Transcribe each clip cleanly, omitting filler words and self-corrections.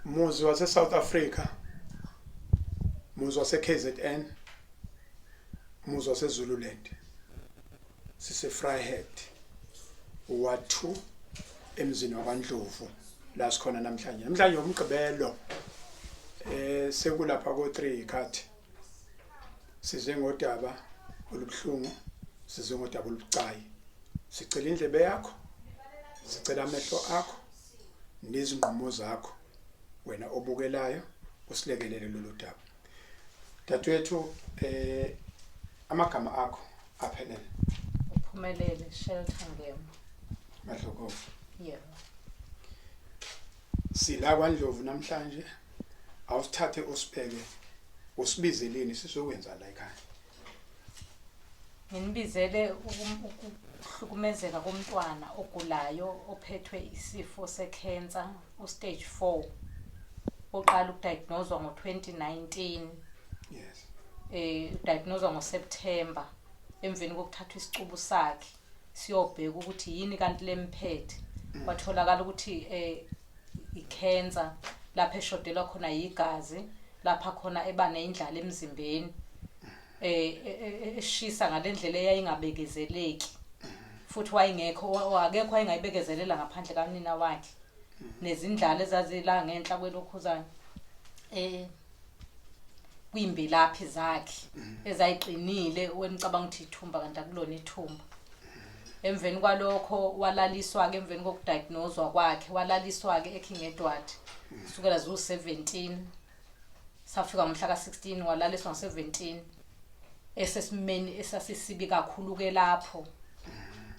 Muzi wase South Africa, muzi wase KZN, muzi wase Zululand. Sise Vryheid, Ward 2, emzini wakwaNdlovu la sikhona namhlanje. Namhlanje umgqibelo, sekulapha ko 3 ikhathi. Size ngodaba olubuhlungu, size ngodaba olubucayi. Sicela indlebe yakho, sicela amehlo akho nezinqumo zakho wena obukelayo, usilekelele lolu daba. Dadewethu, amagama akho aphelele? Uphumelele Shelter Ngema. Madlokovu? Yebo. Sila kwaNdlovu namhlanje. Awusithathe usibheke, usibizeleni, sizokwenza la ekhaya? Nginibizele ukuhlukumezeka komntwana ogulayo ophethwe isifo sekhensa, ustage 4, oqala ukudiagnoswa ngo-2019. Udiagnoswa ngoSeptember emveni kokuthathwa isicubu sakhe siyobheka ukuthi yini kanti lemphethe. Kwatholakala ukuthi ikhensa, lapho eshodelwa khona yigazi, lapha khona eba nendlala emzimbeni, eshisa ngalendlela eyayingabekezeleki, futhi wayengekho, akekho wayengayibekezelela ngaphandle kanina wakhe, nezindlala ezazila ngenhla kwelokhuzana kwimbelaphi zakhe ezayiqinile, wena ucabanga ukuthi ithumba kanti akulona ithumba. Emveni kwalokho walaliswa-ke, emveni kokudiagnoswa kwakhe walaliswa-ke eKing Edward kusukela ziwu-17, safika ngomhla ka-16, walaliswa ngo-17 esesimeni esasisibi kakhulu-ke lapho.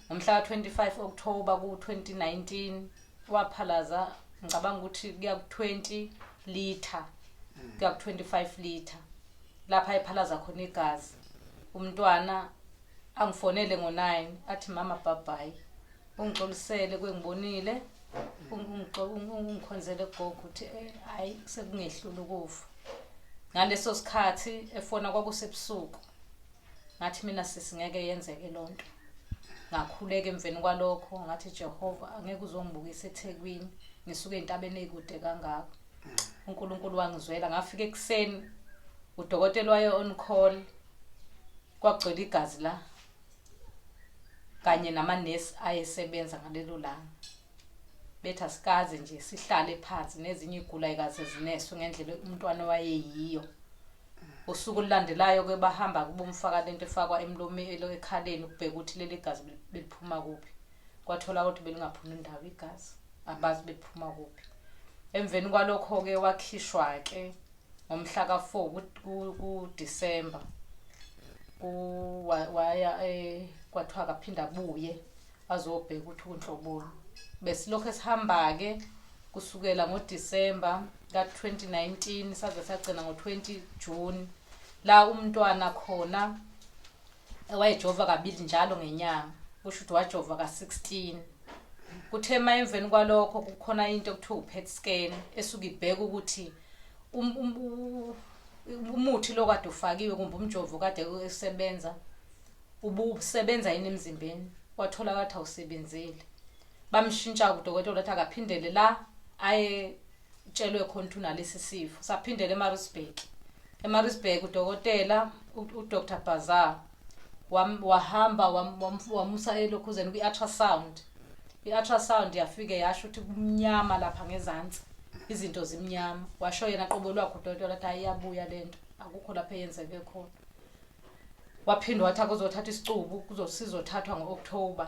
Ngomhla ka-25 October ku-2019 waphalaza, ngicabanga ukuthi kuya ku-20 liter, kuya ku-25 liter, lapha ephalaza khona igazi. Umntwana angifonele ngo-9 athi, "Mama, bye bye, ungixolisele kwengibonile, ungikhonzele gogo," ukuthi hayi, sekungehlula ukufa. Ngaleso sikhathi efona kwakusebusuku. Ngathi mina, "Sisi, ngeke yenzeke lonto." Ngakhuleka emveni kwalokho, ngathi, "Jehova, angeke uzongibukisa eThekwini, ngisuke entabeni eyikude kangaka." UNkulunkulu wangizwela. Ngafika ekuseni, udokotela waye on call, kwagcwele igazi la kanye namanesi ayesebenza ngalelo langa. Bethi asikaze nje sihlale phansi nezinye igula ikaze zineswe ngendlela umntwana wayeyiyo. Usuku olulandelayo ke bahamba kubomfaka lento efakwa emlomeni, ekhaleni, ukubheka ukuthi leli gazi beliphuma kuphi. Kwathola ukuthi belingaphumi indawo igazi, abazi beliphuma kuphi. Emveni kwalokho ke wakhishwa ke ngomhla ka-4 kuDisemba, waya kwathiwa akaphinda abuye azobheka ukuthi unhloboni. Besilokhu esihamba-ke kusukela ngoDisemba ka-2019 saze sagcina ngo-20 June, la umntwana khona wayejova kabili njalo ngenyanga, kusho ukuthi wajova ka-16. Kuthe ma emveni kwalokho kukhona into ekuthiwa u-PET scan esuke ibheka ukuthi umuthi lo kade ufakiwe kumbe umjovo kade usebenza ubusebenza yini emzimbeni. Wathola kathi awusebenzile. Bamshintsha udokotela, wathi akaphindele la ayetshelwe khona ukuthi unalesi sifo. Saphindela eMaritzburg. eMaritzburg udokotela uDr Bazaar wahamba wamusa elokhuzeni kwi-ultrasound. I-ultrasound yafike yasho ukuthi kumnyama lapha ngezansi, izinto zimnyama. Washo yena qobo lwakhe udokotela wathi, "Hayi, iyabuya lento, akukho lapho eyenzeke khona." Waphinde wathi akuzothatha isicubu, kuzosizothathwa ngo-October.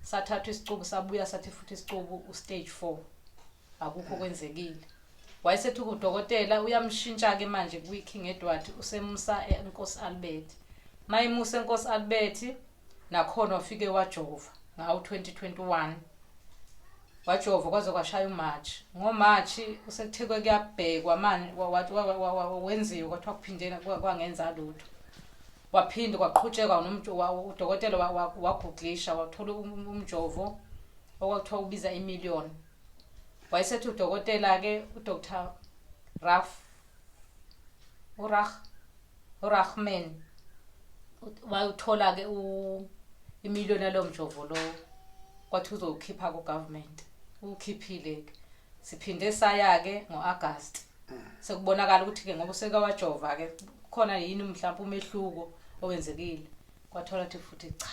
Sathathwa isicubu, sabuya sathi futhi isicubu ustage 4, akukho kwenzekile. Wayesethi udokotela uyamshintsha-ke manje kwi-King Edward, usemusa eNkosi Albert. Mayimusa eNkosi Albert nakhona wafike wajova ngawo 2021, wajova kwaze kwashaya uMarch. NgoMarch usekuthekwe kuyabhekwa manje, wenziwa, kwathiwa kuphindena kwangenza lutho. Waphinde kwaqhutshekwa, udokotela wagooglisha, wathola umjovo okwakuthiwa ubiza imillion. Wayesethi udokotela-ke uDr Raf urah uRahman wayuthola-ke imiliyoni yalowo mjovo lowo, kwathi uzowukhipha ku-government. Uwukhiphile-ke. Siphinde saya-ke ngo-Agasti. Sekubonakala ukuthi-ke ngoba usekawajova-ke khona yini mhlawumpe umehluko owenzekile. Kwathola ukuthi futhi cha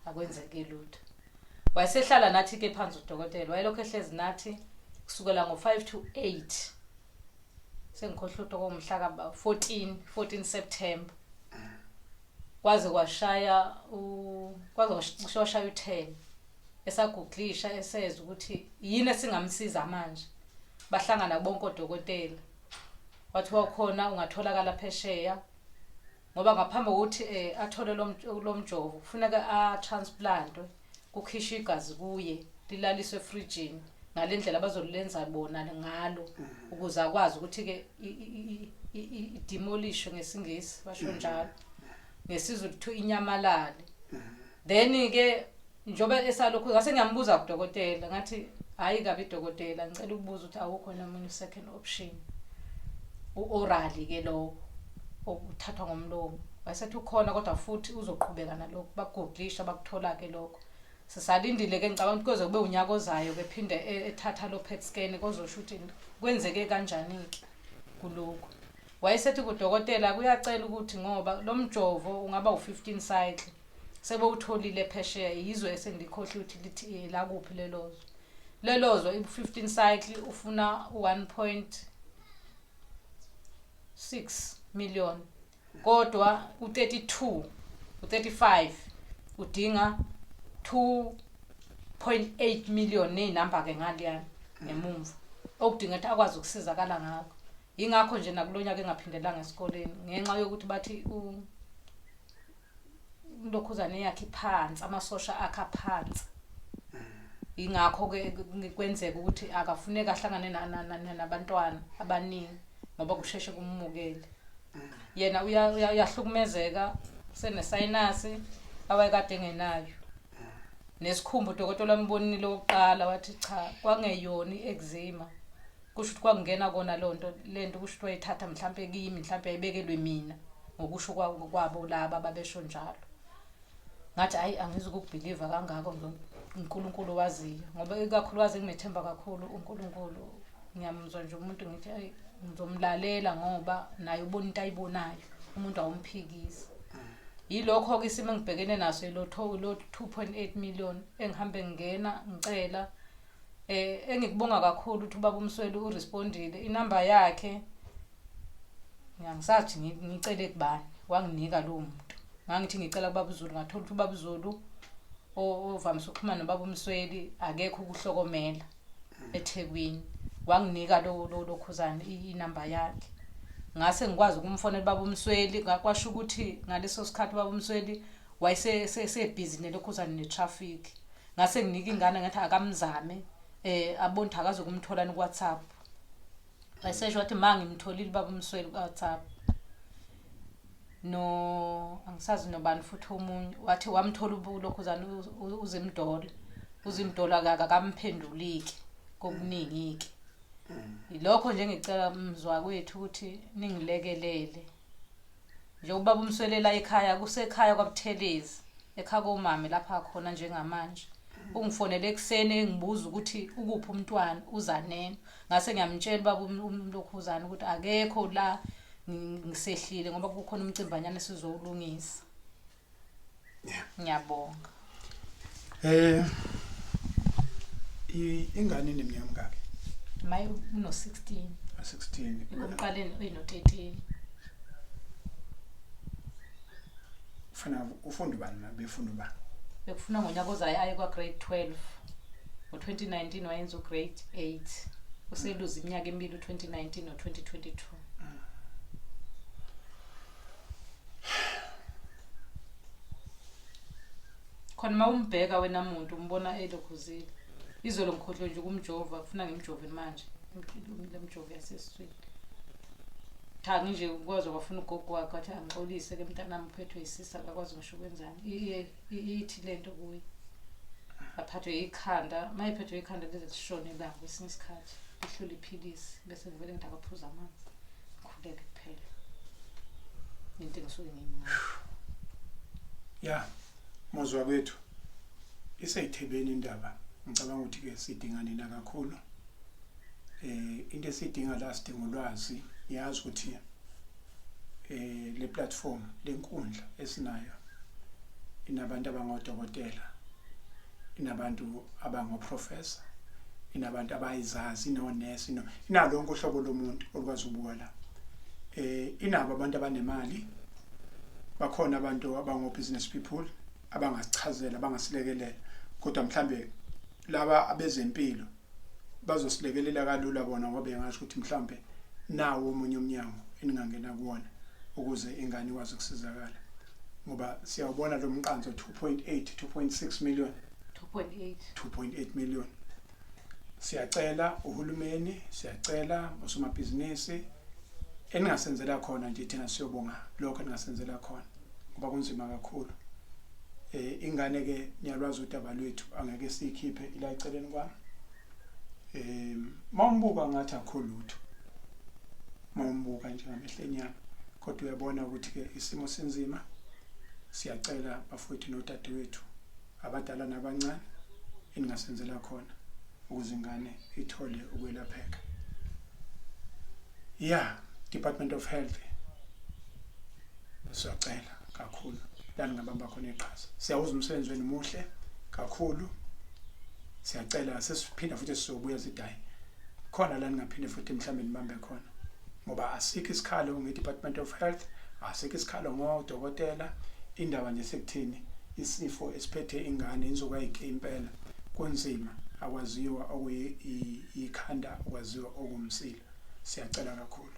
akwenzeki lutho. Wayesehlala nathi-ke phansi udokotela, wayelokhu ehlezi nathi kusukela ngo-5 to 8 sengikhohlwa ukuthi kwakumhla ka-14 14 September kwaze kwashaya kwaze kwashaya u-10 esaguglisha esezwa ukuthi yini esingamsiza manje. Bahlangana bonke odokotela, kwathiwa khona ungatholakala phesheya ngoba ngaphambi kokuthi athole lo mjovo kufuneka a-transplantwe, kukhishwe igazi kuye lilaliswe efrijini ngale ndlela abazolilenza bona ngalo ukuze akwazi ukuthi-ke idemolishwe ngesiNgisi basho njalo, ngesiZulu kuthiwa inyamalale. Then-ke njengoba esalokhu ngase ngiyambuza kudokotela ngathi hhayi kabi dokotela, ngicela ukubuza ukuthi awukho nomunye u-second option u-orally-ke lowo okuthathwa ngomlomo. Wayesethi ukhona kodwa futhi uzoqhubeka nalokhu, bakuguglisha bakuthola-ke lokho. Sisalindile-ke, ngicabanga ukuthi kuze kube unyaka ozayo-ke phinde ethatha lo PET scan kozosho ukuthi kwenzeke kanjani-ke kulokhu. Wayesethi kudokotela kuyacela ukuthi ngoba lo mjovo ungaba u-15 cycle sebewutholile phesheya, yizwe esengikhohlwe ukuthi lithi lakuphi lelozwe. Lelozwe i-15 cycle ufuna u-1.6 million kodwa u-32 u-35 udinga 2.8 million nezinamba ke ngaliyana ngemumva okudinga ukuthi akwazi ukusizakala ngakho. Yingakho nje nakulonyaka engaphindelanga esikoleni ngenxa yokuthi bathi lokhuzane yakhe iphansi, amasosha akhe aphansi. Ingakho ke kwenzeka ukuthi akafuneka ahlangane nabantwana abaningi ngoba kusheshe kumumukele. Yena uyahlukumezeka, usenesayinasi awayekade engenayo. Nesikhumba udokotela wambonile okokuqala wathi cha kwangeyona i-eczema. Kusho ukuthi kwakungena kona lonto lento, kusho ukuthi wayithatha mhlampe kimi, mhlampe yayibekelwe mina ngokusho kwabo laba babesho njalo. Ngathi hayi angizukukubhiliva kangako uNkulunkulu waziyo, ngoba ikakhulukazi ngimethemba kakhulu uNkulunkulu. Ngiyamuzwa nje umuntu ngithi hayi ngizomlalela ngoba naye ubona into ayibonayo, umuntu awumphikisi. Yilokho-ke isimo engibhekene naso, lo 2.8 million engihambe ngingena ngicela. Engikubonga kakhulu ukuthi ubaba uMsweli urespondile, inamba yakhe ngiyangisathi ngicele kubani, wanginika lowo muntu. Ngangithi ngicela kubaba uZulu, ngathola ukuthi ubaba uZulu ovamise ukuxhumana nobaba uMsweli akekho ukuhlokomela eThekwini. Wanginika lo lokhuzana inamba yakhe. Ngase ngikwazi ukumfonela ubaba uMsweli, kwasho ukuthi ngaleso sikhathi ubaba uMsweli wayesebhizi nelokhuzana ne-traffic. Ngase nginika ingane ngathi akamzame abone ukuthi akazokumthola ku WhatsApp. Wayesesho wathi ma ngimtholile ubaba uMsweli ku WhatsApp. No angisazi nobani futhi omunye wathi wamthola ulokhuzana uZimdola. UZimdola akamphenduliki kokuningi ke. Yilokho nje ngicela mzwa kwethu ukuthi ningilekelele. Nje ubaba uMswelela ekhaya, kusekhaya kwaButhelezi, ekhaya komame lapha khona njengamanje. Ungifonele ekuseni engibuza ukuthi ukuphi umntwana uZanele. Ngase ngiyamtshela ubaba umlokhuzana ukuthi akekho la, ngisehlile ngoba kukhona umcimbanyana esizowulungisa. Ngiyabonga. Ingane ineminyaka mingaki? Maye uno 16. 16. Ekuqaleni uyino 13. Ufuna ufunda ubani na befunda ubani? Bekufuna ngonyaka ozayo aye kwa grade 12. Ngo-2019 wayenza u-grade 8. Useluza iminyaka emibili u-2019 no-2022. Khona uma umbheka wena muntu umbona elokhuzile. Izolo ngikhohlwe nje ukumjova, kufuna ngimjove manje. Le mjovo yasesiswini. Thangi nje ukwazi kwafuna ugogo wakhe wathi angixolise ke mntanami uphethwe isisa akakwazi ngisho ukwenzani. Ithi lento kuye. Aphathwe ikhanda, mayiphethwe ikhanda lize lishone ilanga kwesinye isikhathi. Ihlule iphilisi bese ngivele ngithi akaphuze amanzi. Ngikhuleke kuphela. Into engisuke ngiyimanga. Ya, muzwa kwethu. Iseyithebeni indaba. Ngicabanga ukuthi ke sidinga nina kakhulu. Into esidinga la, sidinga ulwazi. Ngiyazi ukuthi le platform, lenkundla esinayo, inabantu abangodokotela, inabantu abangoprofessor, inabantu abayizazi, inonesi, ino inalonke uhlobo lomuntu olukwazi ukubuka la. Inabo abantu abanemali, bakhona abantu abango business people abangasichazela, abangasilekelela, kodwa mhlambe laba abezempilo bazosilekelela kalula bona, ngoba bengasho ukuthi mhlambe nawo omunye umnyango eningangena kuwona ukuze ingane ikwazi ukusizakala, ngoba siyawubona lo mqanso, 2.8, 2.6 million. 2.8. 2.8 million. Siyacela uhulumeni, siyacela osomabhizinisi, eningasenzela khona nje thina siyobonga lokho eningasenzela khona, ngoba kunzima kakhulu. Ingane ke, niyalwazi udaba lwethu, angeke siyikhiphe ila eceleni kwami. Mawumbuka ngathi akho lutho, mawumbuka nje ngamehlo enyama, kodwa uyabona ukuthi ke isimo sinzima. Siyacela bafowethu nodadewethu abadala nabancane, eningasenzela khona ukuze ingane ithole ukwelapheka. Yeah, Department of Health, siyacela kakhulu la ningabamba khona iqhaza. Siyawuza umsebenzi wenu muhle kakhulu. Siyacela, sesiphinda futhi sizobuya sithi hayi, khona la ningaphinde futhi mhlawumbe nibambe khona, ngoba asikho isikhalo nge-Department of Health, asikho isikhalo ngodokotela. Indaba nje sekuthini, isifo esiphethe ingane inzukayike impela, kunzima, akwaziwa okuyikhanda, akwaziwa okumsila. Siyacela kakhulu,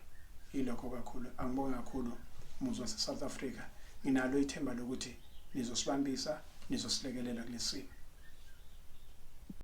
yilokho kakhulu. Angibonge kakhulu, muzi wase-South Africa. Nginalo ithemba lokuthi nizosibambisa, nizosilekelela kulesi simo.